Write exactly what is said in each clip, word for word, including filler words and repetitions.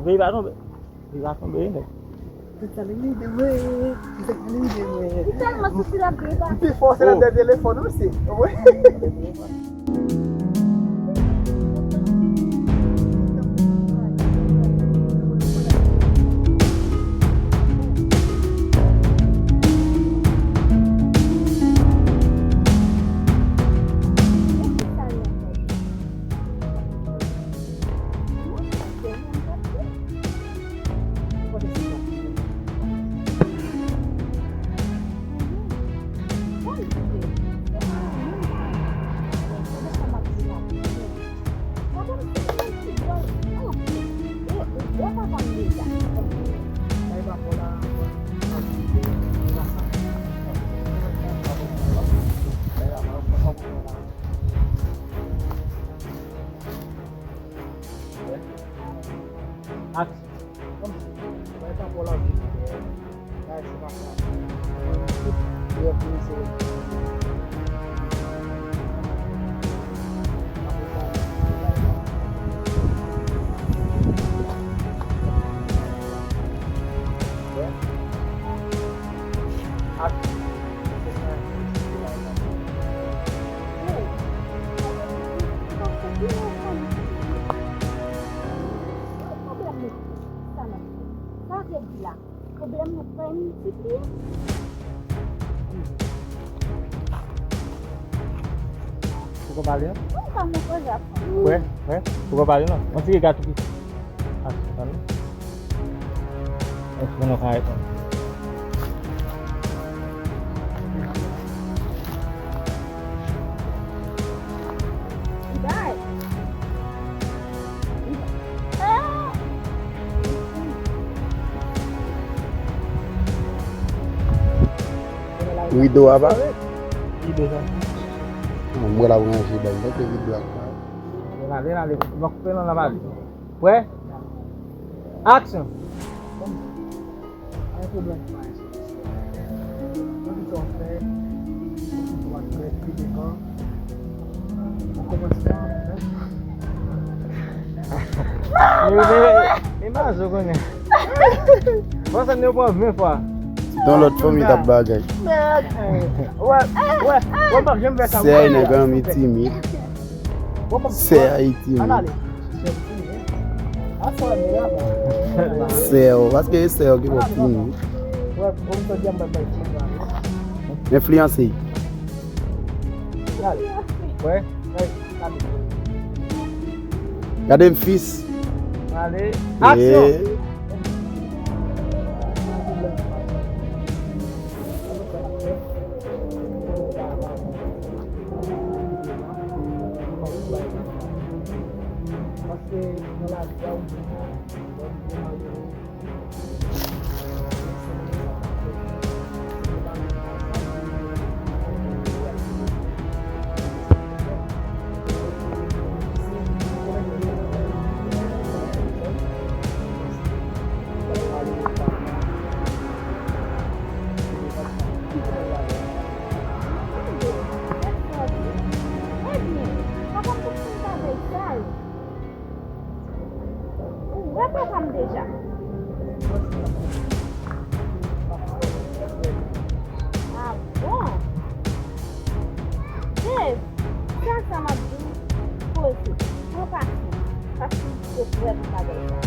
Veye pa tonbe. Veye pa tonbe, nèg. Ou tèlman santi l ap griyen pa. M te fòse nan dèyè telefòn osi. Wi. Aksyon. Kòmsi, mwen pa pou lavi. Bagay se pa sa. Tout lè pou se. Ak Sa vle di la, pwoblèm nou pral miltipliye. Poko pale, non? Wi, m ka mwen poze ap fè. Wè, wè, poko pale, non? Yon ti rega tou piti. Aksyon, tann. Èske nou ka reponn? Bay. Rido a pa? Rido sa. Non, mwen la ranje bay, mwen ke rido a pa. Vin ale, vin ale. Mwen koupe nan la pale. Prè? Aksyon. Pa gen pwoblèm, pa gen solisyon. Nan tout sa w ap fè, ou ap fè pi devan. Nan kòmansman, men. Men, men, men, men, Mazo konnen. Bon, sa nou pran ven fwa. Yon lòt fanmi t ap bagay. Wè, wè, wè, m p ap janm fè sa. Sè a, nèg an, li timid. Sè a, li timid. Sè w, paske e sè w ki pral fini. Enfliyanse. Gade m, fis. Ale, aksyon! Paske nan lavi a, ou gen lè ou gen malere. Ebyen, papa m t ap fin travay sa yo. Ou wè papa m deja. Ah bon? Dave, sèl sa m ap di w, poze, pran pasyans, paske m poko prè pou bagay sa.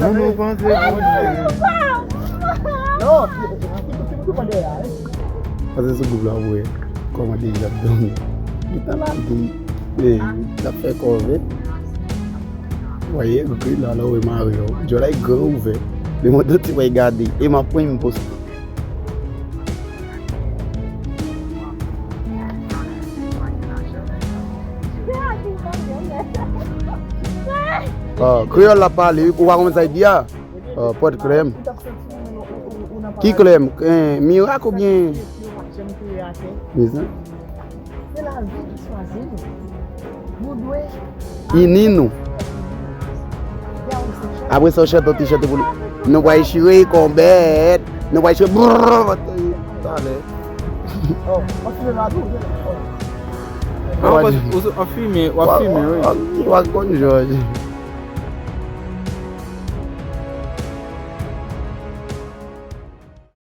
Non, non, panse. Pase sou gwoup la, ou wè kòman Dave ap dòmi. Li ta lage, e, l ap fè kòve. Wè, e gri la, la, ou mare yo. Djòl la, e gran ouvè. Li montre ti wè, gade. E m ap pran, m poste. Ah, kreyòl la pale, wi, ou pa konn sa y di a? Ah, pòt krèm. Ki krèm? Eh, mirak oubyen? Mezanmi. Se lavi ki chwazi nou. Nou dwe ini nou. Apre sa, w chante yon ti chante pou nou. Nou pral chire konbèt. Nou pral chire brrr. Talè. Oh, w ap file la tou. Ah, w ap fime, w ap fime, wi. W ap konn jòj.